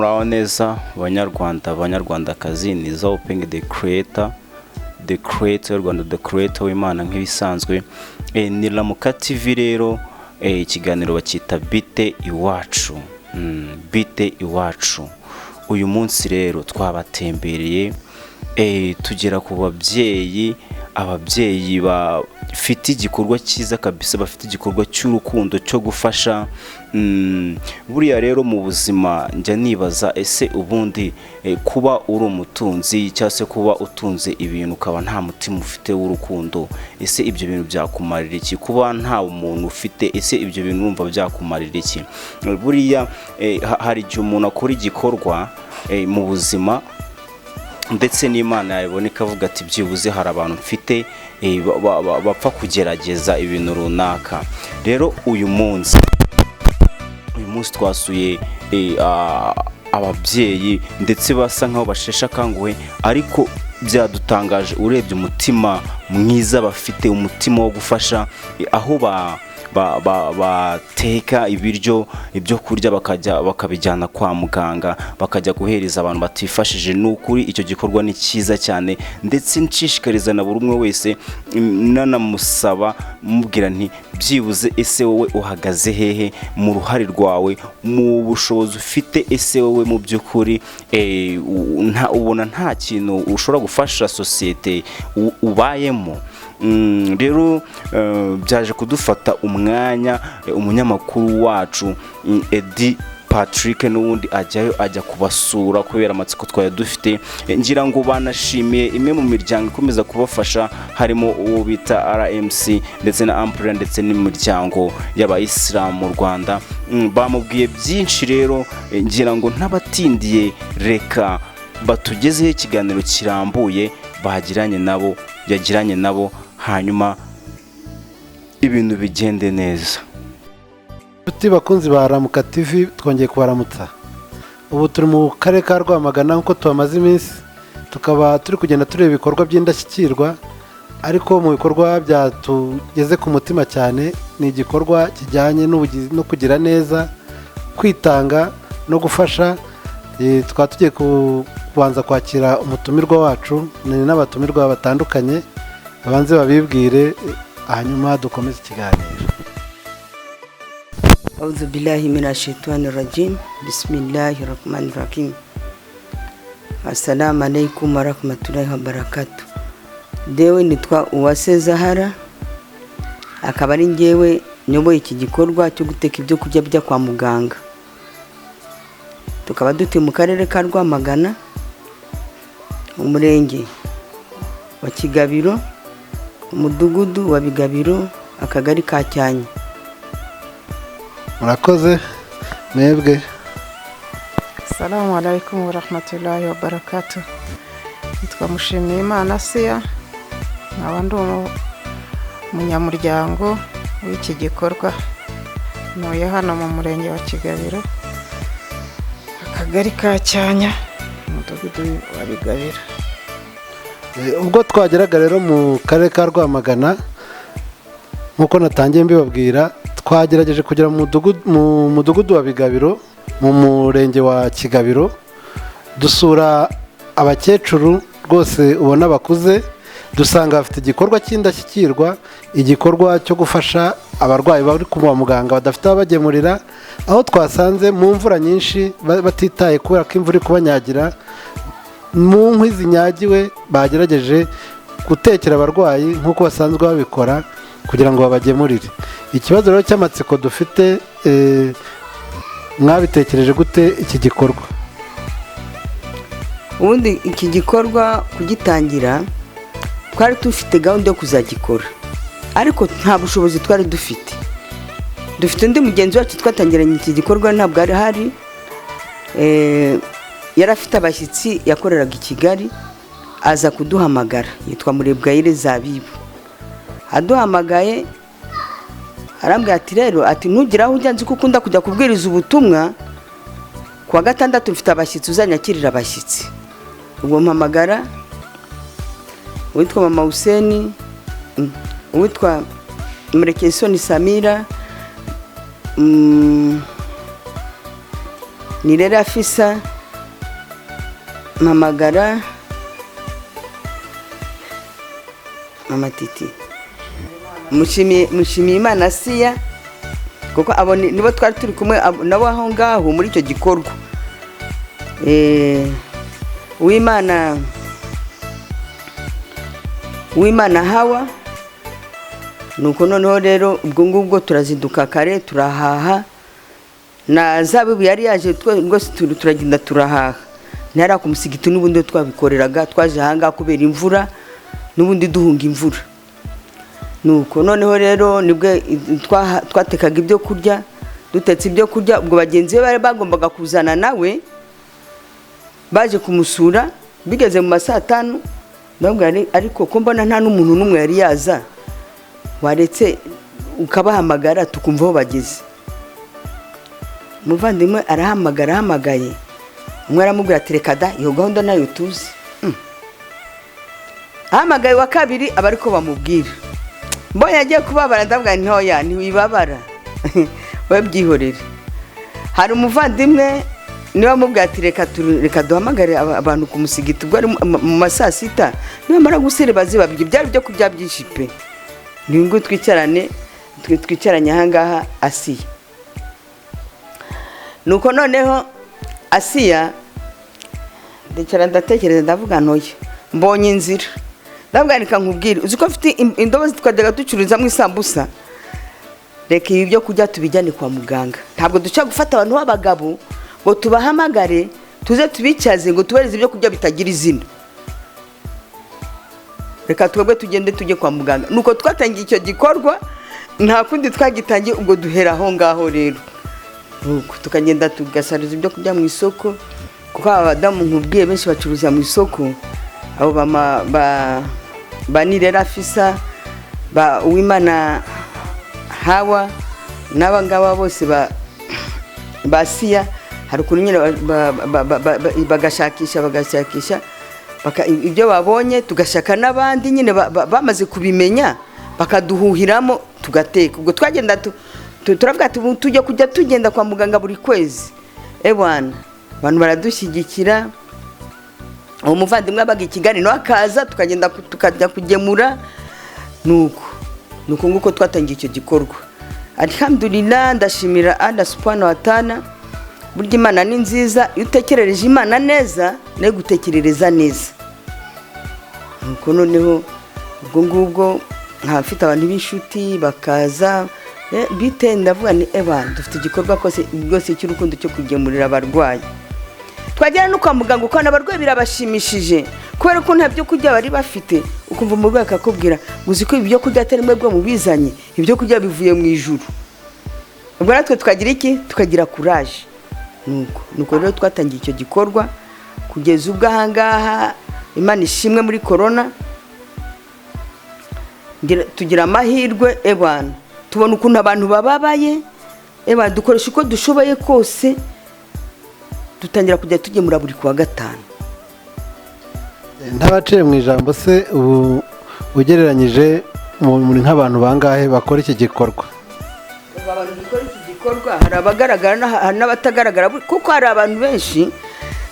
Muraho neza banyarwanda, banyarwandakazi. Ni Zawupeng the creator, the creator y'u Rwanda, the creator w'Imana nk'ibisanzwe. Ni Ramuka TV rero, ikiganiro bacyita Bite Iwacu. Bite Iwacu. Uyu munsi rero twabatembereye, tugera ku babyeyi, ababyeyi bafite igikorwa cyiza kabisa, bafite igikorwa cy'urukundo cyo gufasha. Buriya rero mu buzima njya nibaza, ese ubundi kuba uri umutunzi cyangwa se kuba utunze ibintu ukaba nta mutima ufite w'urukundo, ese ibyo bintu byakumarira iki? Kuba nta muntu ufite, ese ibyo bintu urumva byakumarira iki? Buriya hari igihe umuntu akora igikorwa mu buzima, ndetse n'Imana yabibona ikavuga ati: "Byibuze hari abantu mfite bapfa kugerageza ibintu runaka." Rero uyu munsi twasuye ababyeyi, ndetse basa nkaho basheshe akanguhe, ariko byadutangaje urebye umutima mwiza bafite, umutima wo gufasha, aho bateka ibiryo, ibyo kurya, bakajya bakabijyana kwa muganga, bakajya guhereza abantu batifashije. Ni ukuri icyo gikorwa ni cyiza cyane, ndetse nshishikariza na buri umwe wese, nanamusaba, mubwira nti: "Byibuze ese wowe uhagaze hehe mu ruhare rwawe, mu bushobozi ufite? Ese wowe mu by'ukuri ubona nta kintu ushobora gufasha sosiyete ubayemo?" Rero byaje kudufata umwanya, umunyamakuru wacu Edi Patrick n'ubundi ajyayo, ajya kubasura kubera amatsiko twari dufite. Ngira ngo banashimiye imwe mu miryango ikomeza kubafasha, harimo uwo bita RMC ndetse na Amplera, ndetse n'imiryango y'abayisilamu mu Rwanda. Bamubwiye byinshi rero, ngira ngo ntabatindiye, reka batugezeho ikiganiro kirambuye bagiranye nabo, yagiranye nabo, hanyuma ibintu bigende neza. Inshuti bakunzi ba Ramuka TV, twongeye kubaramutsa. Ubu turi mu karere ka Rwamagana nk'uko tuhamaze iminsi, tukaba turi kugenda tureba ibikorwa by'indashyikirwa. Ariko mu bikorwa byatugeze ku mutima cyane ni igikorwa kijyanye no kugira neza, kwitanga no gufasha. Tukaba tugiye kubanza kwakira umutumirwa wacu, ni n'abatumirwa batandukanye, babanze babibwire, hanyuma dukomeze ikiganiro. أعوذ بالله من الشيطان الرجيم، بسم الله الرحمن الرحيم. السلام عليكم ورحمة الله وبركاته. Dewe nitwa Uwase Zahara, akaba ari ngewe nyoboye iki gikorwa cyo guteka ibyo kurya bijya kwa muganga. Tukaba dutuye mu karere ka Rwamagana, umurenge wa Kigabiro, umudugudu wa Bigabiro, akagari ka Cyanya. Murakoze. Mwebwe? Salamu alaikum warahmatullahi wabarakatu. Nitwa Mushimiyimana Siya, nkaba ndi umunyamuryango w'iki gikorwa. Ntuye hano mu murenge wa Kigabiro, akagari ka Cyanya, umudugudu wa Bigabiro. Ubwo twageraga rero mu karere ka Rwamagana, nk'uko natangiye mbibabwira, twagerageje kugera mu mudugudu wa Bigabiro, mu murenge wa Kigabiro, dusura abakecuru rwose ubona bakuze, dusanga bafite igikorwa cy'indashyikirwa, igikorwa cyo gufasha abarwayi bari kwa muganga badafite ababagemurira, aho twasanze mu mvura nyinshi batitaye kubera ko imvura iri kubanyagira, mu nkwi zinyagiwe bagerageje gutekera abarwayi nk'uko basanzwe babikora kugira ngo babagemurire. Ikibazo rero cy'amatsiko dufite, mwabitekereje gute iki gikorwa? Ubundi iki gikorwa kugitangira twari dufite gahunda yo kuzagikora, ariko nta bushobozi twari dufite. Dufite undi mugenzi wacu twatangiranye iki gikorwa, ntabwo ari ahari. Yari afite abashyitsi, yakoreraga i Kigali, aza kuduhamagara, yitwa Murebwayire Zabibu. Aduhamagaye arambwira ati: "Rero," ati, "ntugire aho ujya, nzi ko ukunda kujya kubwiriza ubutumwa. Ku wa gatandatu mfite abashyitsi, uzanyakirira abashyitsi." Ubwo mpamagara uwitwa mama Huseni, uwitwa Murekesoni Samira, Nirere Afisa. mpamagara mama Titi Mushimiyimana Siya, kuko abo nibo twari turi kumwe nabo aho ngaho muri icyo gikorwa. Uwimana Hawa. Nuko noneho rero ubwo ngubwo turazinduka kare turahaha, na Zabibu yari yaje, rwose turagenda turahaha. Ntihari ku musigiti, n'ubundi twabikoreraga, twaje ahangaha kubera imvura, n'ubundi duhunga imvura. Nuko noneho rero nibwo twatekaga ibyo kurya, dutetse ibyo kurya, ubwo bagenzi be bari bagombaga kuzana nawe baje kumusura. Bigeze mu ma saa tanu, ndababwira nti, ariko ko mbona nta n'umuntu n'umwe yari yaza, waretse ukabahamagara tukumva aho bageze. Umuvandimwe arahamagara, ahamagaye umwe aramubwira ati reka da, iyo gahunda nayo tuzi. Ahamagaye wa kabiri aba ariko bamubwira, mbonye agiye kubabara, ndavuga nti ntoya ntiwibabara, we byihorere. Hari umuvandimwe niba amubwira ati reka duhamagare abantu ku musigiti, ubwo ari mu ma saa sita, nibamara gusere bazibabwira. Byari ibyo kurya byinshi pe. Ni ngo twicarane, twicaranye ahangaha Asiya. Nuko noneho Asiya ndicara ndatekereza, ndavuga ntoya mbonye inzira, ndavuga reka nkubwire, uzi ko mfite indobo twajyaga ducururizamo isambusa, reka ibi byo kurya tubijyane kwa muganga. Ntabwo dushobora gufata abantu b'abagabo ngo tubahamagare tuze tubicaze ngo tubereze ibyo kurya bitagira izina, reka twebwe tugende tujye kwa muganga. Nuko twatangiye icyo gikorwa, nta kundi twagitangiye, ubwo duhera aho ngaho rero. Nuko tukagenda tugasariza ibyo kurya mu isoko, kuko aba badamu nkubwiye benshi bacuruza mu isoko, abo ba Nirera Afisa, ba Uwimana Hawa, n'aba ngaba bose ba Siya, hari ukuntu nyine bagashakisha ibyo babonye, tugashaka n'abandi nyine bamaze kubimenya bakaduhuhiramo tugateka. Ubwo twagenda turavuga ati ubu tujya kujya tugenda kwa muganga buri kwezi. Ebwana, abantu baradushyigikira. Uwo muvandimwe abaga i Kigali nawe akaza, tukagenda tukajya kugemura. Nuko nguko twatangiye icyo gikorwa. Alhamdulillah, ndashimira Allah subhanahu wa ta'ala. Burya Imana ni nziza, iyo utekerereje Imana neza nayo igutekerereza neza. Nuko noneho ubwo ngubwo nkaba mfite abantu b'inshuti bakaza, bite, ndavuga ni eba dufite igikorwa rwose cy'urukundo cyo kugemurira abarwayi. Twagera no kwa muganga ukabona abarwayi birabashimishije, kubera ko nta byo kurya bari bafite. Ukumva umurwayi akakubwira ngo uzi ko ibi byo kurya atari mwebwe mubizanye, ibyo kurya bivuye mu ijuru. Ubwo natwe tukagira iki? Tukagira courage. Nuko rero twatangiye icyo gikorwa kugeza ubwo ahangaha Imana ishimwe muri corona tugira amahirwe, ebana tubona ukuntu abantu bababaye, ebana dukoresha uko dushoboye kose, dutangira kujya tugemura buri kuwa gatanu. Ntabaciye mu ijambo se, ubu ugereranyije muri nk'abantu bangahe bakora iki gikorwa? Ubu abantu dukora iki gikorwa hari abagaragara hari n'abatagaragara, kuko hari abantu benshi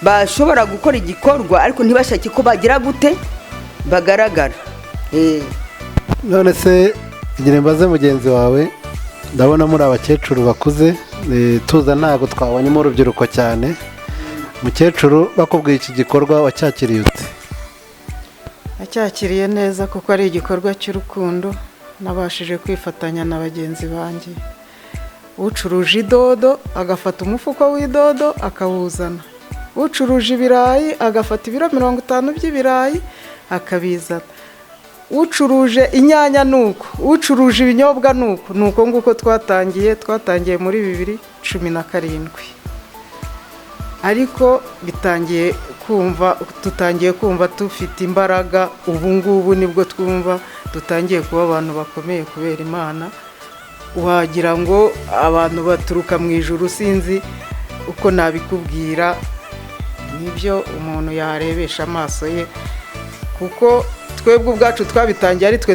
bashobora gukora igikorwa ariko ntibashake ko bagira gute bagaragara. None se igihe mbaze mugenzi wawe, ndabona muri abakecuru bakuze, tuza ntabwo twabonyemo urubyiruko cyane. Mukecuru, bakubwiye iki gikorwa wacyakiriye ute? Nacyakiriye neza kuko ari igikorwa cy'urukundo. Nabashije kwifatanya na bagenzi banjye. Ucuruje idodo agafata umufuko w'idodo akawuzana, ucuruje ibirayi agafata ibiro 50 by'ibirayi akabizana, ucuruje inyanya nuko, ucuruje ibinyobwa nuko. Nuko nguko twatangiye muri 2017, ariko tutangiye kumva dufite imbaraga. Ubu ngubu nibwo twumva dutangiye kuba abantu bakomeye kubera Imana. Wagira ngo abantu baturuka mu ijuru, sinzi uko nabikubwira, nibyo umuntu yarebesha amaso ye, kuko twebwe ubwacu twabitangiye ari twe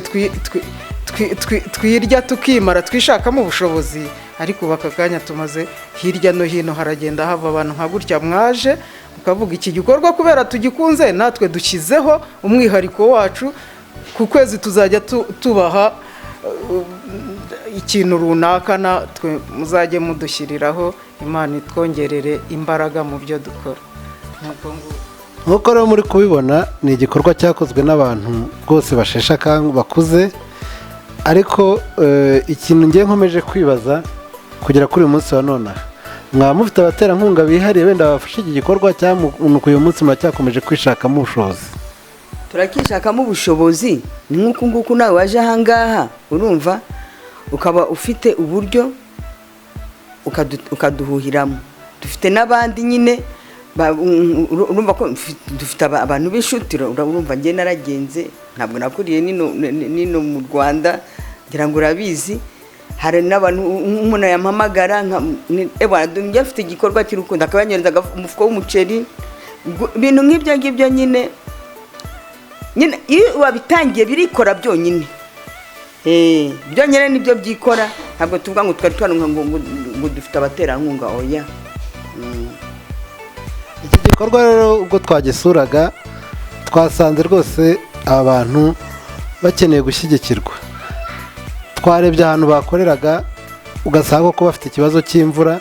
twirya tukimara, twishakamo ubushobozi. Ariko ubu aka kanya tumaze hirya no hino haragenda hava abantu nka gutya mwaje Tukavuga iki gikorwa kubera tugikunze, natwe dushyizeho umwihariko wacu, ku kwezi tuzajya tubaha ikintu runaka, natwe muzajye mudushyiriraho, Imana itwongerere imbaraga mu byo dukora. Nk'uko rero muri kubibona, ni igikorwa cyakozwe n'abantu rwose basheshe akanguhe bakuze, ariko ikintu ngiye nkomeje kwibaza kugera kuri uyu munsi wa none, mwaba mufite abaterankunga bihariye wenda babafasha iki gikorwa, cyangwa uyu munsi muracyakomeje kwishakamo ubushobozi? Turakishakamo ubushobozi. Ni nk'uku nguku nawe waje ahangaha, urumva ukaba ufite uburyo ukaduhuhiramo. Dufite n'abandi nyine, urumva ko dufite abantu b'inshuti. Urumva njye naragenze, ntabwo nakuriye nino mu Rwanda, ngira ngo urabizi. Hari n'abantu umuntu yampamagara, njye afite igikorwa cy'urukundo, akaba yanyohereza umufuko w'umuceri, ibintu nk'ibyo ngibyo nyine. Nyine iyo wabitangiye birikora byonyine, byonyine nibyo byikora. Ntabwo tuvuga ngo twari twaronka ngo dufite abaterankunga, oya. Iki gikorwa rero ubwo twagisuraga twasanze rwose aba bantu bakeneye gushyigikirwa. Twarebye ahantu bakoreraga, ugasanga ko bafite ikibazo cy'imvura.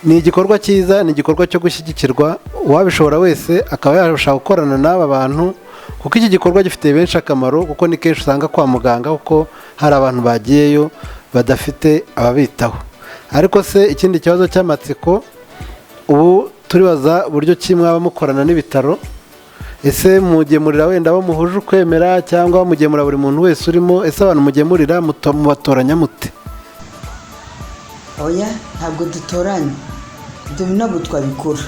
Ni igikorwa cyiza, ni igikorwa cyo gushyigikirwa, uwabishobora wese akaba yabasha gukorana n'aba bantu, kuko iki gikorwa gifitiye benshi akamaro, kuko ni kenshi usanga kwa muganga kuko hari abantu bagiyeyo badafite ababitaho. Ariko se ikindi kibazo cy'amatsiko, ubu turibaza uburyo ki mwaba mukorana n'ibitaro. Ese mugemurira wenda abo muhuje ukwemera, cyangwa mugemura buri muntu wese urimo? Ese abantu mugemurira mubatoranya mute? Oya, ntabwo dutoranya, ibyo ntabwo twabikora.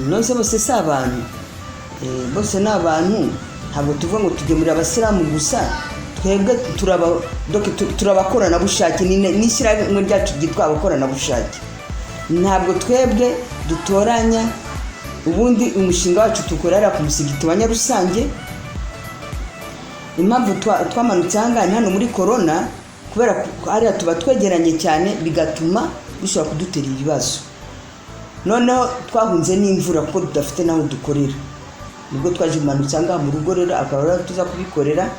None bose si abantu? Bose ni abantu. Ntabwo tuvuga ngo tugemurira abasilamu gusa. Twebwe turabakoranabushake, n'ishyirahamwe ryacu ryitwa abakoranabushake. Ntabwo twebwe dutoranya. Ubundi umushinga wacu tukorera ku musigiti wa Nyarusange. Impamvu twamanutse ahangaha ni hano muri korona, kubera hariya tuba twegeranye cyane, bigatuma bishobora kudutera ibibazo. Noneho twahunze n'imvura kuko tudafite n'aho dukorera, nibwo twaje kumanutse ahangaha mu rugo. Rero akaba ariho tuza kubikorera,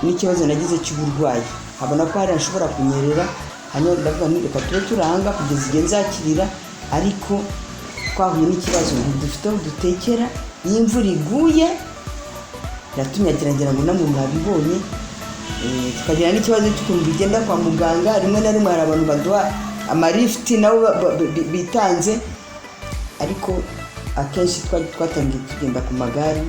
n'ikibazo nagize cy'uburwayi, nkabona ko hariya nshobora kunyerera. Hanyuma ndavuga nti reka tube turi ahangaha kugeza igihe nzakirira. Ariko twahuye n'ikibazo, ntidufite aho dutekera. Iyo imvura iguye iratunyagira, ngira ngo namwe mwabibonye. Tukagira n'ikibazo cy'ukuntu bigenda kwa muganga. Rimwe na rimwe hari abantu baduha amalifuti nabo bitanze, ariko akenshi twatangiye tugenda ku magare.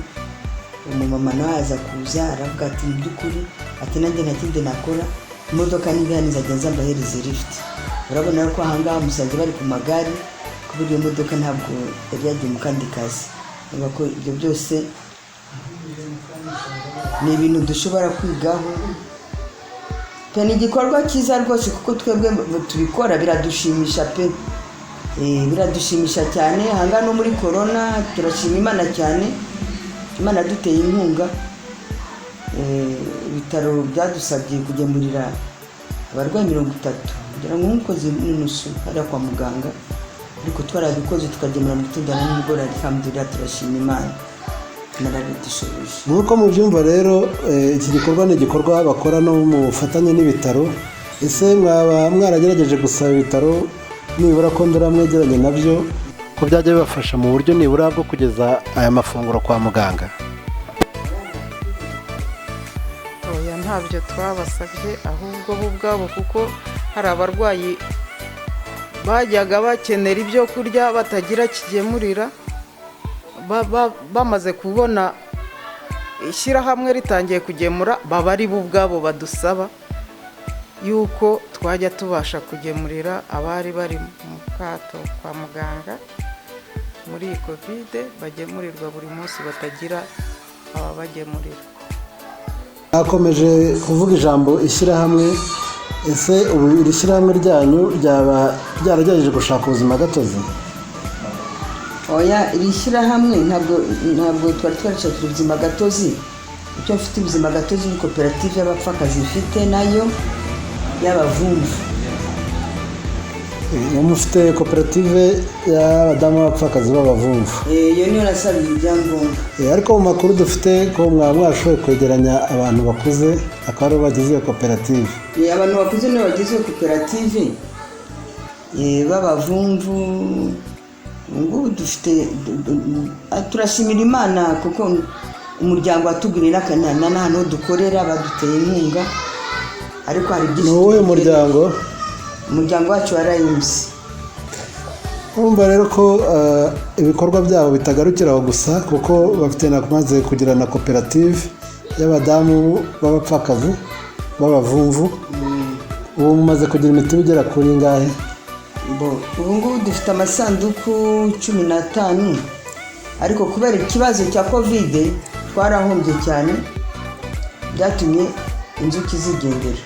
Umumama nawe aza kuza aravuga ati mu by'ukuri, ati nanjye nta kindi nakora, imodoka niba ihari nzajya nza mbahereze lifuti. Urabona ko ahangaha musanze bari ku magare, kubera iyo modoka ntabwo yari yagiye mu kandi kazi. Urumva ko ibyo byose ni ibintu dushobora kwigaho pe. Ni igikorwa cyiza rwose, kuko twebwe tubikora biradushimisha pe. Biradushimisha cyane. Ahangaha no muri korona turashima Imana cyane, Imana yaduteye inkunga. Ibitaro byadusabye kugemurira abarwayi 30, ngira ngo nk'ukwezi n'inusu hariya kwa muganga, ariko twarabikoze, tukagemura mu gitondo na nimugoroba. Alhamdulillah, turashima Imana, narabidushoboje. Nk'uko mubyumva rero, iki gikorwa ni igikorwa bakora no mu bufatanye n'ibitaro. Ese mwaba mwaragerageje gusaba ibitaro nibura ko ndora mwegeranye nabyo, ko byajya bibafasha mu buryo nibura bwo kugeza aya mafunguro kwa muganga? Oya, ntabyo twabasabye, ahubwo bo ubwabo, kuko hari abarwayi bajyaga bakenera ibyo kurya batagira kigemurira, bamaze kubona ishyirahamwe ritangiye kugemura, baba ari bo ubwabo badusaba yuko twajya tubasha kugemurira abari bari mu kato kwa muganga muri iyi kovide, bagemurirwa buri munsi batagira ababagemurira. Hakomeje kuvuga ijambo ishyirahamwe. Ese ubu iri shyirahamwe ryanyu ryaba ryaragerageje gushaka ubuzima gatozi? Oya, iri shyirahamwe ntabwo twari twarishakira ubuzima gatozi. Icyo mfite ubuzima gatozi ni koperative y'abapfakazi mfite nayo y'abavumvu. Mufite koperative y'abadamu b'abapfakazi b'abavumvu? Iyo niyo nasabiye ibyangombwa. Ariko mu makuru dufite ko mwaba mwashoboye kwegeranya abantu bakuze, akaba aribo bagize iyo koperative. Abantu bakuze nibo bagize iyo koperative b'abavumvu. Ngubu dufite, turashimira Imana kuko umuryango watuguriye n'ahantu dukorera, baduteye inkunga, ariko hari byinshi. Ni uwuhe muryango? Umuryango wacu wa Rayimusi. Urumva rero ko ibikorwa byabo bitagarukira aho gusa, kuko bafite maze kugira na koperative y'abadamu b'abapfakazi b'abavumvu. Ubu mumaze kugira imitiba igera kuri ingahe? Ubu ngubu dufite amasanduku 15, ariko kubera ikibazo cya COVID twarahombye cyane, byatumye inzuki zigendera.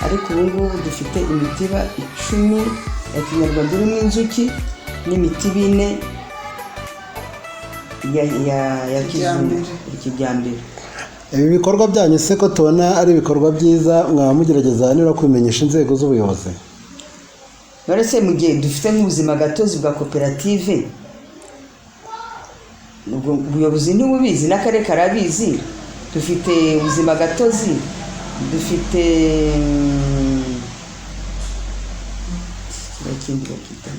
Ariko ubu ngubu dufite imitiba 10 ya kinyarwanda irimo inzuki n'imitiba 4 ya kizungu, ya kijyambere. Ibi bikorwa byanyu se ko tubona ari ibikorwa byiza, mwaba mugerageza niba kubimenyesha inzego z'ubuyobozi? None se mu gihe dufite nk'ubuzima gatozi bwa koperative, ubwo ubuyobozi ntibubizi? N'akarere karabizi. Dufite ubuzima gatozi, dufite kiriya kindi bakita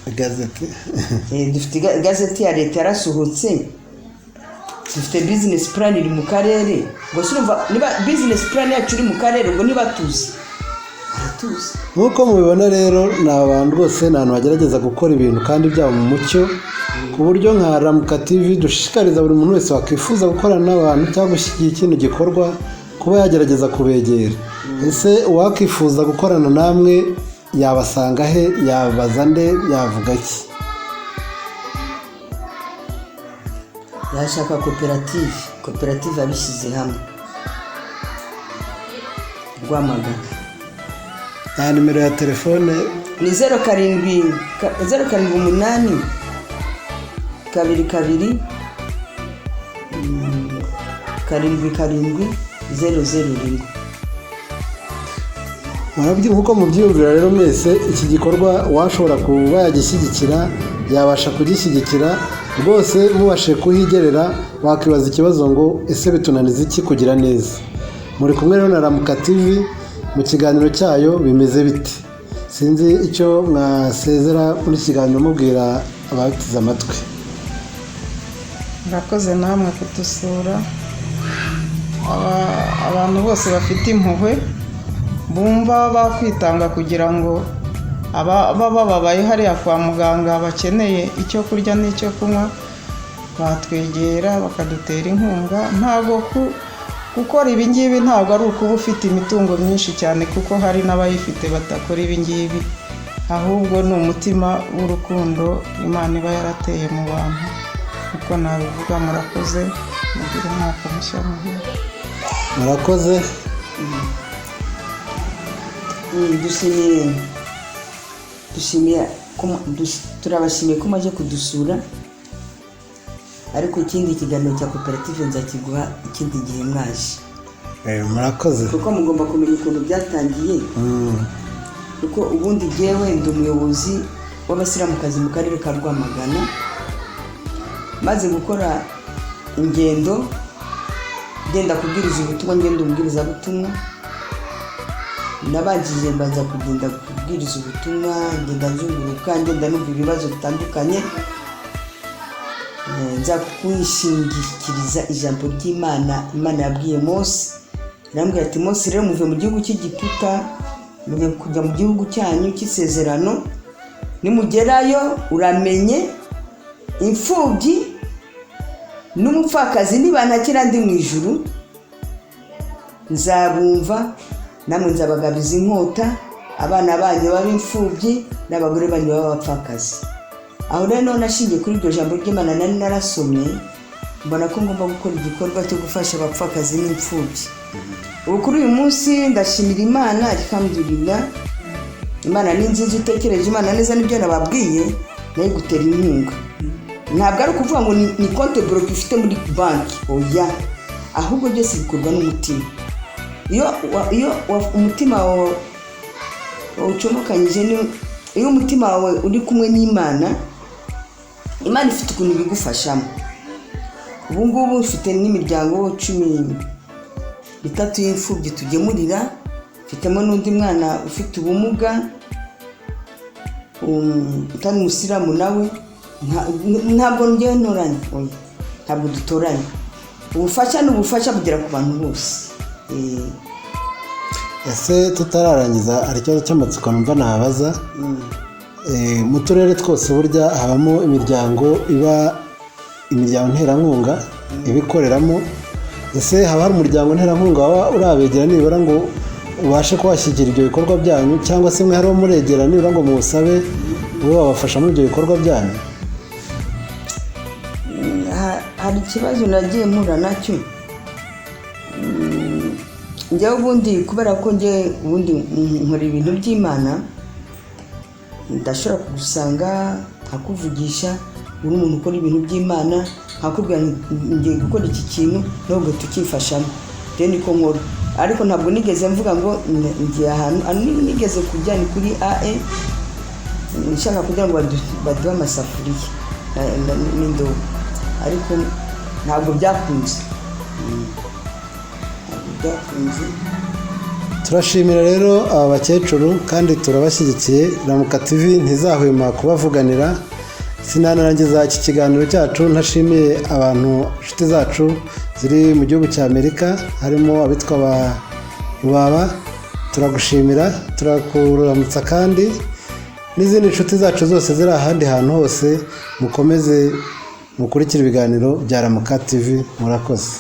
Igazeti. Dufite igazeti ya leta yarasohotse, dufite business plan iri mu karere. Ubwo se urumva niba business plan yacu iri mu karere, ubwo niba tuzi, aratuzi. Nk'uko mubibona rero, ni abantu rwose, ni abantu bagerageza gukora ibintu kandi byabo mu mucyo, ku buryo nka Ramuka TV dushishikariza buri muntu wese wakwifuza gukorana n'abantu cyangwa gushyigikira ikintu gikorwa kuba yagerageza kubegera. Ese uwakwifuza gukorana namwe yabasanga he? Yabaza nde? Yavuga iki? Yashaka koperative abishyize hamwe Rwamagana. Nta nimero ya telefone? Ni 07 078 22 77 001. Nk'uko mubyiyumvira rero mwese, iki gikorwa uwashobora kuba yagishyigikira yabasha kugishyigikira rwose. Mubashe kuhigerera. Wakwibaza ikibazo ngo: "Ese bitunaniza iki kugira neza?" Muri kumwe rero na Ramuka TV mu kiganiro cyayo Bimeze Bite. Sinzi icyo mwasezera muri iki kiganiro mubwira abateze amatwi. Murakoze namwe kudusura. Abantu bose bafite impuhwe, bumva bakwitanga kugira ngo ababa bababaye hariya kwa muganga bakeneye icyo kurya n'icyo kunywa, batwegera bakadutera inkunga. Ntabwo gukora ibi ngibi ntabwo ari ukuba ufite imitungo myinshi cyane, kuko hari n'abayifite badakora ibi ngibi, ahubwo ni umutima w'urukundo Imana iba yarateye mu bantu, uko nabivuga. Murakoze, mugire umwaka mushya muhire. Murakoze. Dushimiye turabashimiye ko mumaze kudusura, ariko ikindi kiganiro cya koperative nzakiguha ikindi gihe mwaje. Murakoze. Kuko mugomba kumenya ukuntu byatangiye, kuko ubundi jyewe ndi umuyobozi w'abasilamukazi mu karere ka Rwamagana. Maze gukora ingendo, ngenda kubwiriza ubutumwa, ngenda umubwirizabutumwa, nabanjije mbanza kugenda kubwiriza ubutumwa, ngenda nzunguruka, ngenda numva ibibazo bitandukanye. Nza kwishingikiriza ijambo ry'Imana. Imana yabwiye Mose, irambwira ati: "Mose rero, muve mu gihugu cy'Igiputa, mugiye kujya mu gihugu cyanyu cy'isezerano. Nimugerayo uramenye imfubyi n'umupfakazi nibantakira ndi mu ijuru nzabumva, namwe nzabagabiza inkota, abana banyu babe imfubyi n'abagore banyu babe abapfakazi." Aho rero none ashingiye kuri iryo jambo ry'Imana nari narasomye, mbona ko ngomba gukora igikorwa cyo gufasha abapfakazi n'imfubyi. Ubu kuri uyu munsi ndashimira Imana, alhamdulillah. Imana ni nziza. Utekereje Imana neza, nibyo nababwiye, nayo igutera inkunga. Ntabwo ari ukuvuga ngo ni compte bloqué ufite muri banki, oya, ahubwo byose bikorwa n'umutima. Iyo umutima wawe Ucomokanyije iyo umutima wawe uri kumwe n'Imana, Imana ifite ukuntu ibigufashamo. Ubu ngubu mfite n'imiryango 13 y'imfubyi tugemurira, mfitemo n'undi mwana ufite ubumuga, utari umusilamu nawe. Ntabwo ngewe ntoranya, oya, ntabwo dutoranya. Ubufasha ni ubufasha, bugera ku bantu bose. Ese tutararangiza, hari ikibazo cy'amatsiko numva nabaza. Mu turere twose burya habamo imiryango, iba imiryango nterankunga ibikoreramo. Ese haba hari umuryango nterankunga waba urabegera nibura ngo ubashe kubashyigikira ibyo bikorwa byanyu, cyangwa se mwe hari uwo muregera nibura ngo muwusabe ube wabafasha muri ibyo bikorwa byanyu? Hari ikibazo nagiye mpura nacyo. Njyewe ubundi, kubera ko njye ubundi nkora ibintu by'Imana, ndashobora kugusanga nkakuvugisha, uri umuntu ukora ibintu by'Imana, nkakubwira nti ngiye gukora iki kintu, nawe ugahita ukifashamo. Njyewe niko nkora, ariko ntabwo nigeze mvuga ngo ngiye ahantu. Ahantu nigeze kujya ni kuri ae, nshaka kugira ngo baduhe amasafuriya n'indobo, ariko ntabwo byakunze. Ntabwo byakunze. Turashimira rero aba bakecuru kandi turabashyigikiye. Ramuka TV ntizahwema kubavuganira. Sinanarangiza iki kiganiro cyacu ntashimiye abantu, inshuti zacu ziri mu gihugu cya Amerika, harimo abitwa ba Rubaba, turagushimira, turakuramutsa, kandi n'izindi nshuti zacu zose ziri ahandi hantu hose. Mukomeze mukurikire ibiganiro bya Ramuka TV. Murakoze.